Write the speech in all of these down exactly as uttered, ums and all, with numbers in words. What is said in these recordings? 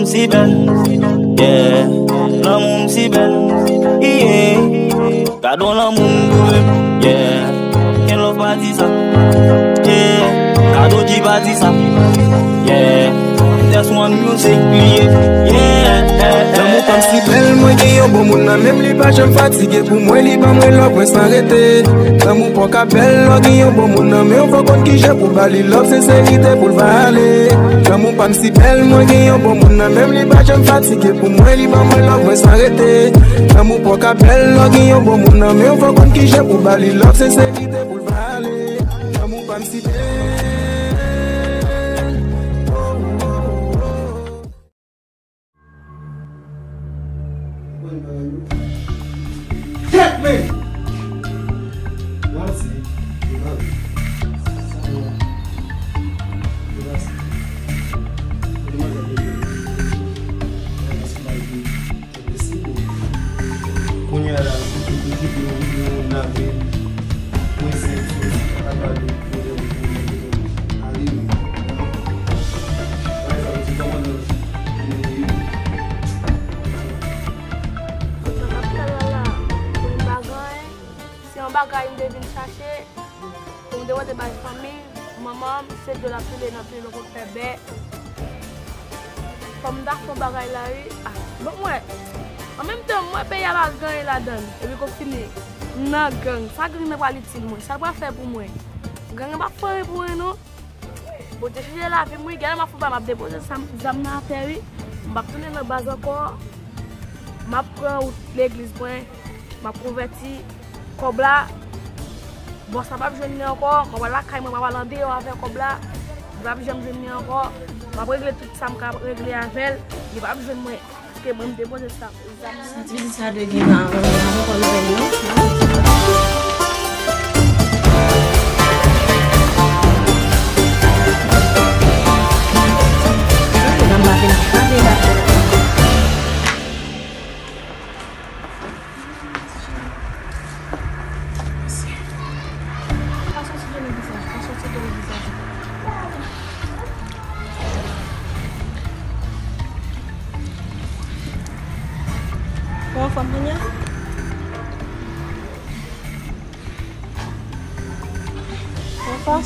Si bèl, yeah. Lanmou m si bèl, yeah. Gade yon lanmou m pou mwen, yeah. Gen lòt pa di sa, yeah. Gade yon ki pa di sa, yeah. Just one music, yeah, yeah. Lanmou pa m si bèl, mwen gen yon bon moun nan men m, li pa janm fatige pou mwen, li ban mwen love mwen san rete. Lanmou pa w ka bèl, lè w gen yon bon moun nan men w, fò w konn kijan pou ba li love, senserite pou l va ale. Lanmou pa m si bèl, mwen gen yon bon moun nan men m, li pa janm fatige pou mwen, li ban mwen love mwen san rete. Lanmou pa w ka bèl, lè w gen yon bon moun nan men w, fò w konn kijan pou ba li love, senserite pou l va ale. Lanmou pa m si bèl. Tèt men! Kounye a la, si w te kite yon videyo nan men mwen, mwen se sou, a gade. Se yon bagay m te vin chache, pou m te pote bay fanmi m, manman m, se dlo l ap pile nan pye, l ap fè bè. Fò m ta fè yon bagay la, wi. Ah, bon, mwen, an menm tan, mwen, peyi a pa gen anyen ladan l. Epi konfine, m nan gang. Sa gang nan pral itil mwen? Sa l pral fè pou mwen? Gang nan p ap fè anyen pou mwen, non. Bondye chanje lavi m, wi. Gade, m ap fè yon bagay, m ap depoze zam, zam nan atè, wi. M p ap tounen nan baz ankò. M ap pran wout legliz mwen. M ap konvèti. Kòb la, bòs la p ap jwenn li ankò. M ap al lakay mwen, m ap al andeyò avè kòb la. Li p ap janm jwenn li ankò. M ap regle tout sa m ka regle avè l. Li p ap jwenn mwen. Paske mwen, m depoze sa. Ti pitit sa dwe gen nan, nan poko nouvèl non. Pa soti de legliz la, pa soti de legliz la. Ou anfòm kounye a? Ou anfòm?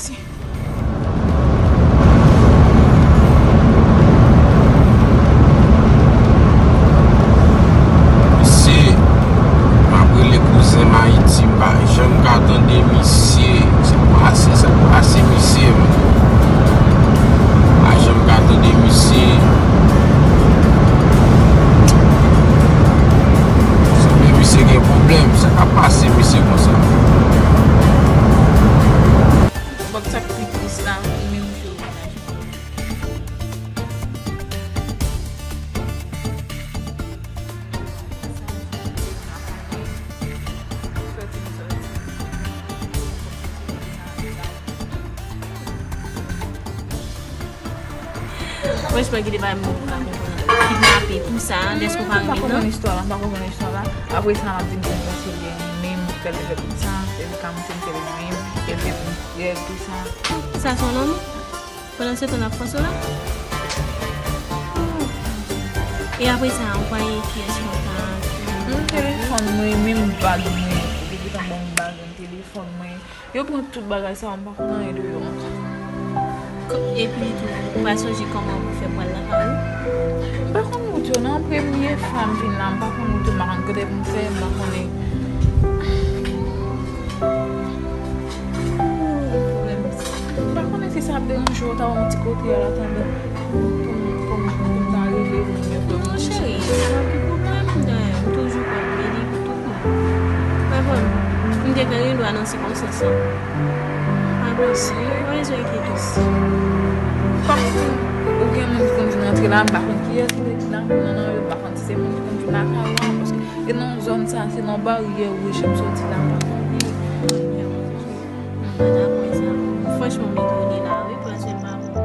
Mesye, m ap rele kouzen m Ayiti, m pa janm ka tande misye. Sa k pase, sa k pase, mesye? M pa janm ka tande misye. Sanble misye gen pwoblèm. Sa k ap pase, mesye, konsa? Bòt sa k pi tris la, li menm tou. Franchman, gen de bagay moun pa konprann. Kidnape, tou sa, dèske w pa renmen non. M pa konprann istwa la, m pa konprann istwa la. Apre sa, m ap vin konn konseye li menm, fè l fè tout sa, epi ka montre m ke li menm, ke l te vin frè, tout sa. Sa se yon nonm? Pandan se tan l ap fòse w la? E apre sa, ou pa gen kiyès kontak? Menm telefòn mwen, menm bag mwen, li gentan ban m bag mwen, telefòn mwen. Yo pran tout bagay sa yo, m pa konn anyen de yo ankò. Epi tou, ou pa sonje kòman pou fè pral lakay ou? M pa konn wout yo non, premye fwa m vin la, m pa konn wout yo, m pa konn kote pou m fè, m pa konnen. M pa konnen si sa ap deranje w, ta wè yon ti kote a, atandan pou m, pou m, pou m ta rive, pou m vin wè w. Non, cheri, sa pa gen pwoblèm, dayè, m toujou pral plede pou tout moun. Pa pran, m te gen dwa nan sikonstans lan. Pa pran, pa bezwen enkyete w. Kòm ou gen moun ki konn vin rantre la, m pa konn kiyès ki te nan, nan, nan yo, m pa konn si se moun ki konn vin lakay ou an, paske e nan zòn sa, se nan baryè wouj m soti la, m pa konn li. M pa dakò sa. Franchman, m etone la, wi, paske m pa konn.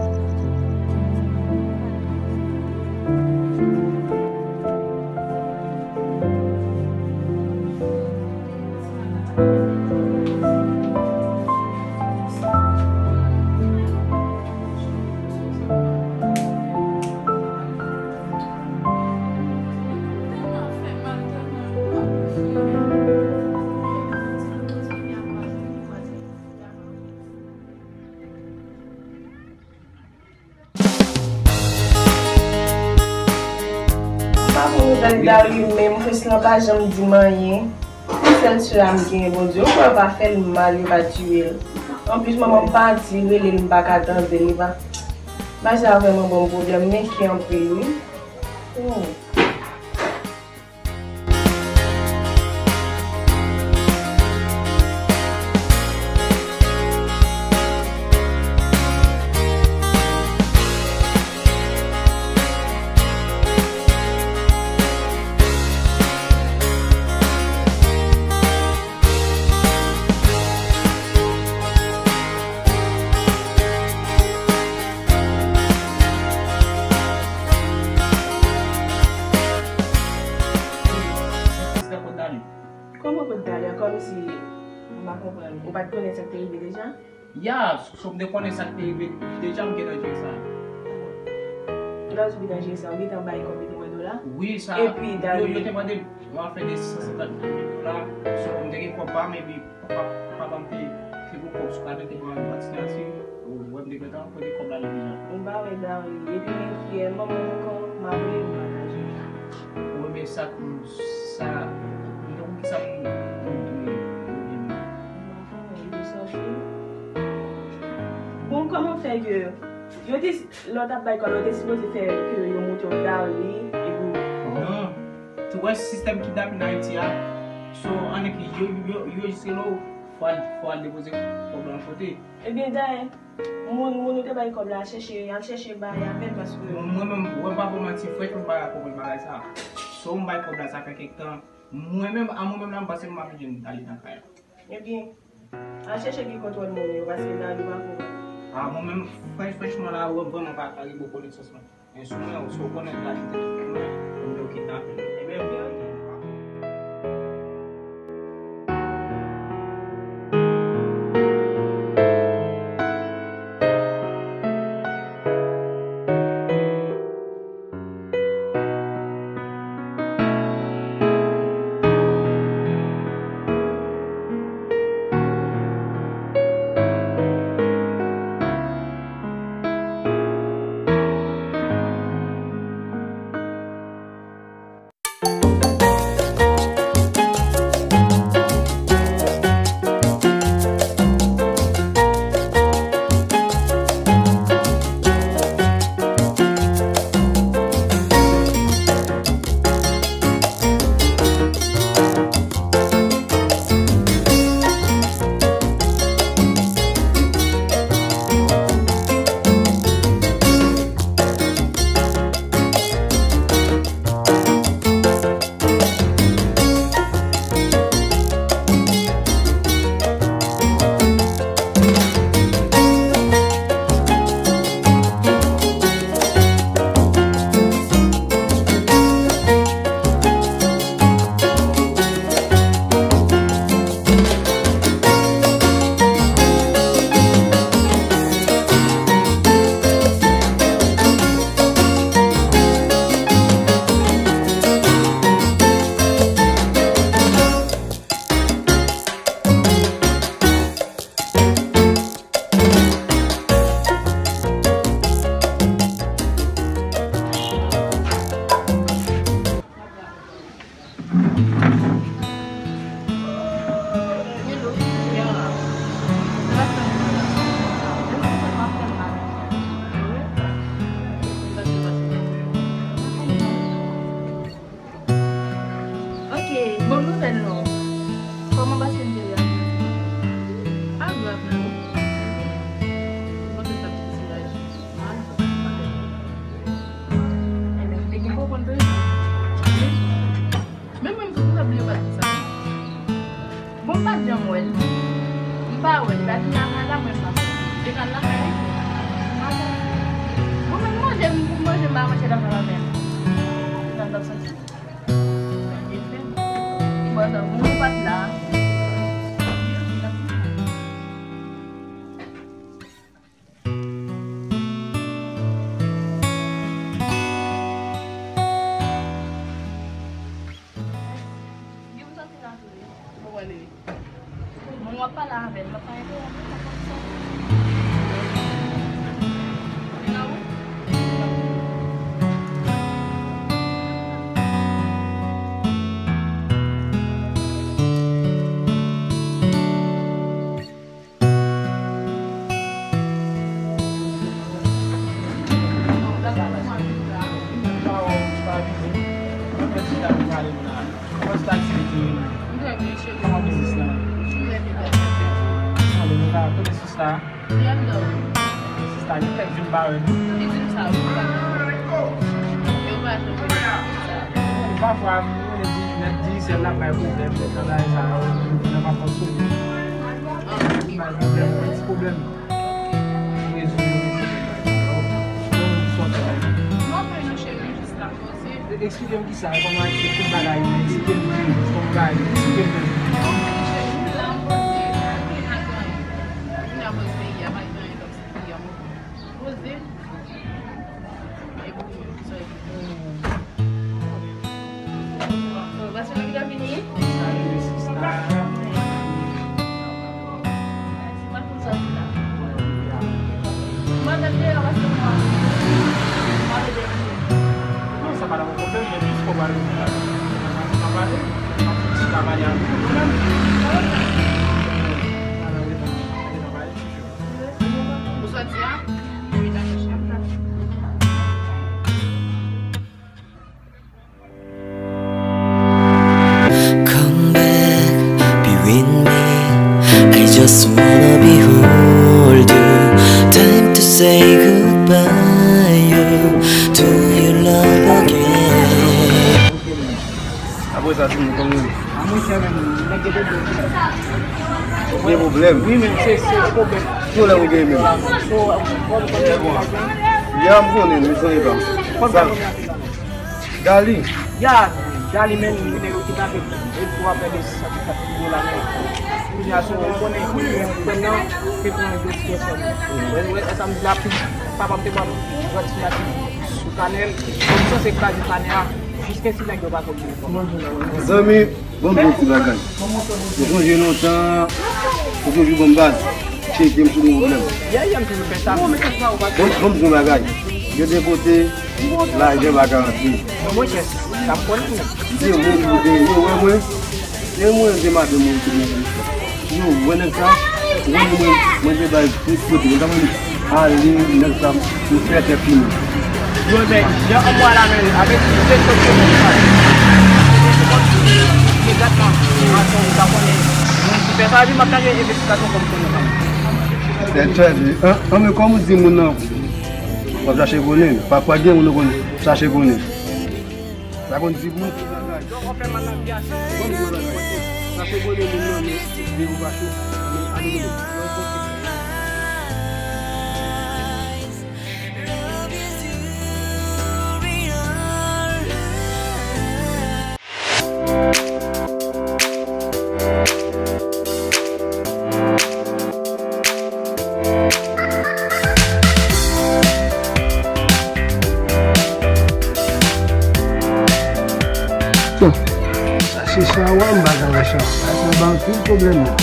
Pou nouvèl Darly menm, Chris lan pa janm di m anyen. Sèl sè a m genyen, Bondye. Ou kwè yo pa fè l mal, yo pa tiye l. Anplis, manman m pati, rele l, m pa ka tande l, li pa. Bagay sa vrèman ban m pwoblèm, m enkyè anpil, wi. Oh. Kòman kot Darly a? Kòmsi m pa konprann. Ou pa t konnen sa k te rive deja? Ya, so m te konnen sa k te rive deja, m gentan jere sa. Lè w di w gentan jere sa, ou gentan bay kòb li te mande w la? Wi, sa, epi, yo, yo te mande m yon afè de san senkant mil dola, so m te gen kòb pa m, epi papa, papa m te, te pran kòb sou kat, te pran yon ti nati, ou wè m te gentan pote kòb la deja. M pa wè Darly, epi m enkyè, manman m ankò, m ap rele m pa ka jwenn. Ou renmen sa, sa, m tankou ki sa m, m, m, m, m, Bon, kòman fè ke yo te, lè w t ap bay kòb la, yo te sipoze fè ke yo montre w Darly, epi w... Non. Ou wè sistèm kidnapin Ayiti a? So, annik yo, yo, yo jis rele w, fò al, fò al depoze kòb la yon kote. Ebyen, dayè, moun, moun ou te bay kòb la, chèche, al chèche bay avè l, paske... Mwen, mwen menm, wè, m pa ba w manti, franchman, m pa ka konprann bagay sa. So, m bay kòb la, sa fè kèk tan. Mwen menm, a mwen menm la, m panse m ap jwenn Darly nan kay la. Ebyen, al chèche ki kontwòl moun yo, paske Darly pa konprann. A, mwen menm, franch-, franchman la, wè, vrèman pa, pa gen bon konesans mwen. Men sou mwen, si w konnen Darly te sou mwen, pou m te kidnape l. Ebyen, ebyen, ok. Ok, bon nouvèl non. Kòman pase m te ye a? Pa grav non. Mwen te fè ti siyaj. Mal. Ebyen, m te gen konprann tou. Men mwen m tou konn bliye pa di sa. Bon, m pa t janm wè l. M pa wè l. Li pa vin lakay la, mwen m pa sòti. Li te kal lakay li. Bon, men m manje, m manje, m pa manje lakay la menm. Sa m t ap santi. Bon, sa, bon, ou pa t la. Gen pou sòti la tou wi. Bon, wale wi. Moun w ap pale avè l, l ap pa entèwonp ou, l ap ap sòti. Li nan wout. Kòman se aktivite yo? M trè byen, cheri. Kòman biznis la? M trè byen, trè byen. Kòman nou ka kote sista? Li anndan wi. Sista, gen kèk jou m pa wè nou. Li di m sa wi. Yo pa janm wè m sa. Pafwa, mwen di, nèg Digicel la bay pwoblèm, nèg travay sa yo, nan pa fonksyone. Bay pwoblèm, ti pwoblèm. Rezo, rezo, rezo. Bon, sòti la. Mwen fè yon cheri jis la. E, eskize m, kisa, kòman, tout bagay, eksplike m, tout bagay, eksplike m. Non, sa pa nan yon pwoblèm, men jis fò w al nan pale, nan pale, nan pale avèk nou menm. Ou sòti a? Wi, dakò, cheri. Come back, be with me. I just wanna behold you. Time to say goodbye, you, to your love again. Apre sa, timoun, kòman nou ye? A, monchè, men, nèg gen pwoblèm. Gen pwoblèm? Wi, men, se, se pwoblèm. Ki pwoblèm ou gen menm? So, bon, bon, bon, bon. Ya, m konnen, m konnen pa. Kòm sa, sa. Dali. Ya, Dali menm, li te kidnape, e pou apèl de sis san kat dola, men kounye a, so, ou konnen, frè m nan te pran dosye sèlman. Wè, wè, sa m di la, papa m te ban m yon ti sou kanè l. Bon, m sanse kraze kanè a, jiskaske nèg yo pa konn. Zanmi, ban m di yon ti bagay. Ou sonje lontan, ou toujou ban m baz. Tcheke m sou yon pwoblèm. Yè, yè, m toujou fè sa. Ban m, ban m di yon bagay. Gen de kote, lajan pa ka rantre. Mwen, mwen, chèf, sa m konnen, men. Se moun ki te, yo wè mwen. Se mwen, se madanm mwen ki te nan polis la. Yo wè nèg sa, wè mwen, mwen te bay tout kote. Mwen ta mande, ale, nèg sa, m fè tèt fini. Yo, men, jan an mwa la, men, avèk tout se kote mwen pase. Se gad nan, ansanm, ou ta konnen. Mwen, si fè sa, di, m ap lage envestigasyon kòm konnen. Entendi. An, an, men kòm ou di moun nan, w ap chache konnen. Pafwa gen moun nou konn chache konnen. Sa konn di moun ki bagay. Bon, bon, bon, bon. Chache konnen moun nan, men, de ou pa cho. Men, ale konnen. Bon, sa se Chawa, m pa ka wè Chawa. Sa ba anpil pwoblèm, non.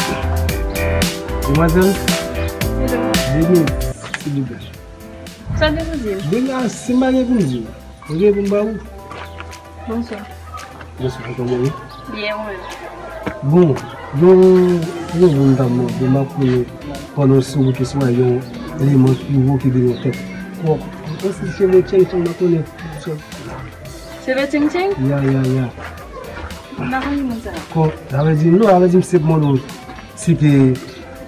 Demwazèl? Hello. Vini, silvouplè. Sa w gen pou di m? Vini la, si m pa gen pou m di w, ou gen pou m ba ou? Bonswa. Bonswa, kòman ou ye? Byen, ou menm? Bon, yon, yon moun ta mande, m ap konnen pandan w sou wout ou si w wè yon eleman ki wo ki gen yon tèt kòk. Yon ti cheve tcheng tcheng, m ap konnen. Cheve tcheng tcheng? Ya, ya, ya. M pa konn moun sa. Kò, sa vle di, non, sa vle di m se mande w si ke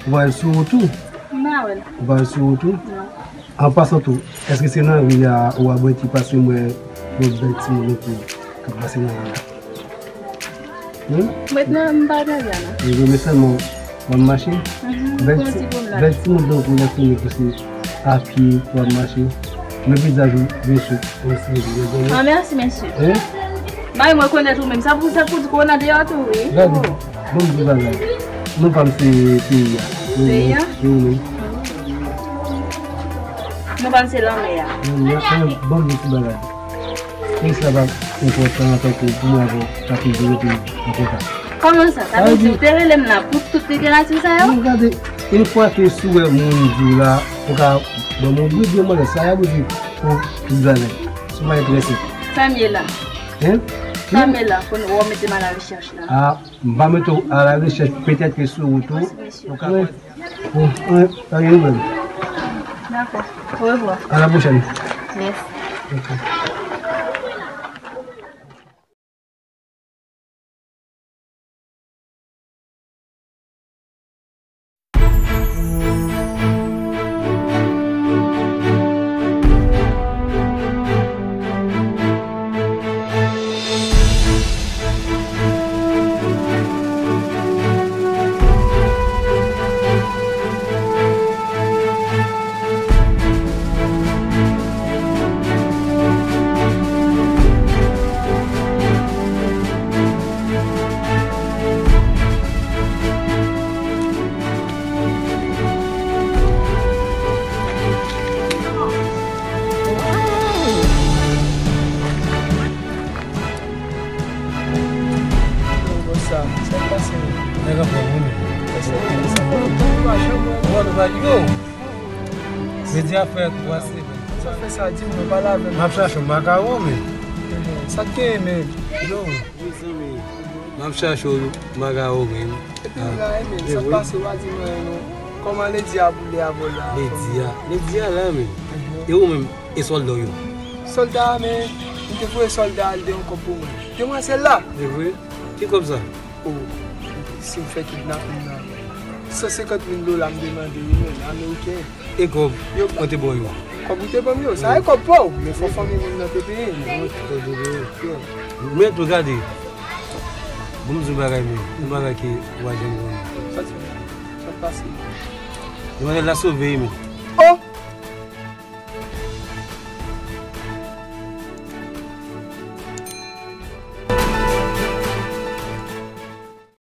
w al sou wout ou. M pa wè l. Ou pa al sou wout ou? Non. An pasan tou, èske se nan ri a ou ap rete paske m wè yon bèl timoun ki, k ap pase nan ri a? Hmm? M ret nan, m pa nan ri a, non. Wi, men sèlman w ap mache? Mhm, bèl ti, bèl timoun tankou w ap fini pase a pye, w ap mache. Mwen vizaj ou, byen sou, mèsi, mèsi. Ah, mèsi, mèsi. Hein? Bay mwen konèt ou menm. Sa pou, sa pou di kòwona deyò tou, wi. Gade. Bon, m di bagay. Nou pa m se peyi a. Peyi a? Wi, wi. Nou pa m se lanmè a. Lanmè a, bon, m di bagay. Peyi sa pa enpòtan antanke pou mwen avè w, sa toujou rete an kontak. Kòman sa? Sa vle di ou te rele m la pou tout literati sa yo? Non, gade, yon fwa ke si w wè moun di w la, ou ka ban m yon bri, demwazèl, sa y ap di pou tout bagay. Si w pa enterese. Sa m ye la? Hein? Sa m ye la, pou w mete m a la rechèch la. Ah, m pa mete w a la rechèch, petèt ke sou wout ou, ou ka... Bon, pa gen pwoblèm. Dakò. Orevwa. À la prochaine. Mèsi. Ok. Bon, nou pa yo. Medi a fè twa semèn. Sa fè sa, di m, nou pale avè m. M ap chache yon makawon, men. Sa k genyen, men? Yo. Wi, zanmi. M ap chache yon makawon, men. Epi la, men, sa k pase, w a di mwen, non. Kòman Ledi a boule avè w la? Ledi a, Ledi a la, men. E ou menm, e sòlda w yo? Sòlda a, men, m te voye sòlda al de yon kòb pou mwen. Demwazèl la. E vre? Ki kòb sa? O, si m fè kidnapin nan, san senkant mil dola m te mande, wi, men, ameriken. E kòb mwen te ba w yo? Kòb ou te ban m yo, sa e kòb pa w, men fò fanmi moun nan te peye. Men tou gade, bon, m di w bagay, men, yon bagay ke w pa janm konnen. Sa k pase? Demwazèl la sove, men.